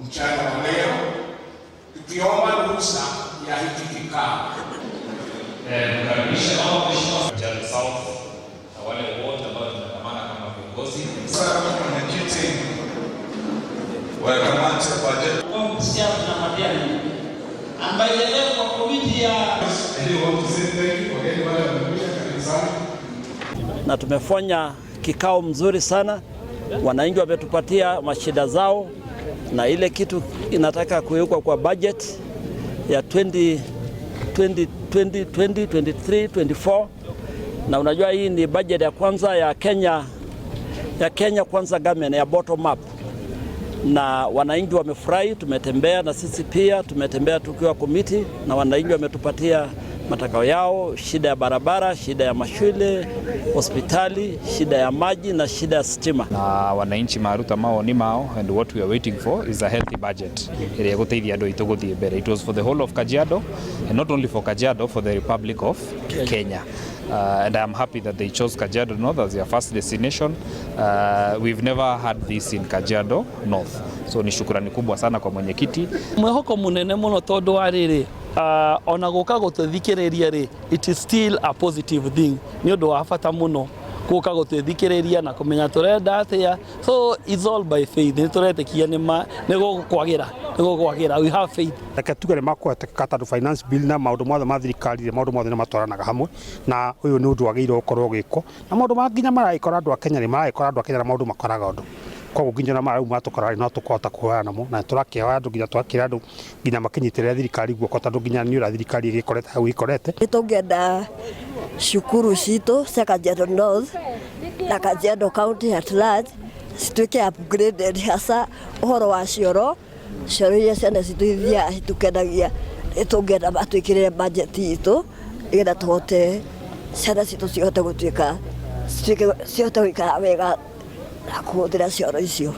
Mchana wa leo tukiomba ruhusa ya hiki kikao. Kukaribisha mama Mheshimiwa Kajiado South na wale wote ambao tunaandamana kama viongozi. Mwenyekiti wa kamati ya bajeti. Kuhusiana tunapatia nini ambaye leo kwa komiti ya I do want to say thank you wageni wale wamekuja, karibu sana. Na tumefanya kikao mzuri sana. Wananchi wametupatia mashida zao na ile kitu inataka kuwekwa kwa budget ya 20, 20, 20, 20, 23, 24, na unajua hii ni budget ya kwanza ya Kenya Kwanza government ya bottom up, na wananchi wamefurahi. Tumetembea na sisi pia tumetembea tukiwa komiti, na wananchi wametupatia matakao yao, shida ya barabara, shida ya mashule, hospitali, shida ya maji na shida ya stima. Na wananchi maruta mawoni mao, and what we are waiting for is a healthy budget ĩrĩa ĩgũteithia andũ aitũ gũthiĩ mbere. It was for the whole of Kajiado, and not only for Kajiado, for the Republic of Kenya. And I'm happy that they chose Kajiado North as their first destination. We've never had this in Kajiado North, so ni shukrani kubwa sana kwa mwenyekiti. Mwihoko munene muno tondu wa riri, ona guka gutithikiriria ri, it is still a positive thing. Ni undu wa bata muno guka gutithikiriria na kumenya turenda atia. So it's all by faith. Ni turetikia ni ma ni gukwagira, ni gukwagira. We have faith. Reke tuge nĩ makũhetũka tondũ finance bill na maũndũ mothe ma thirikari, maũndũ mothe nĩ matwaranaga hamwe, na ũyũ nĩ ũndũ wagĩrĩirwo gũkorwo ũgĩkwo, na maũndũ ma nginya maragĩkora andũ a Kenya nĩ maragĩkora andũ a Kenya na maũndũ makoraga ũndũ. Koguo nginya ona maya matũkora no tũkũhota kũhũrana namo, na tũrakĩhoya andũ nginya twakĩra andũ nginya makĩnyitĩrĩra thirikari guoko, tondũ nginya nĩ ũrĩa thirikari ĩgĩkorete hau ĩkorete. Nĩ tũngĩenda cukuru citũ cia Kajiado North na Kajiado County at large cituĩke upgraded, hasa ũhoro wa cioro, cioro iria ciana citũ ithiaga citukenagia. Nĩ tũngĩenda matwĩkĩrĩre budget itũ nĩgetha tũhote ciana citũ cihote gũtuĩka cihote gũikara wega na kũhũthĩra cioro icio.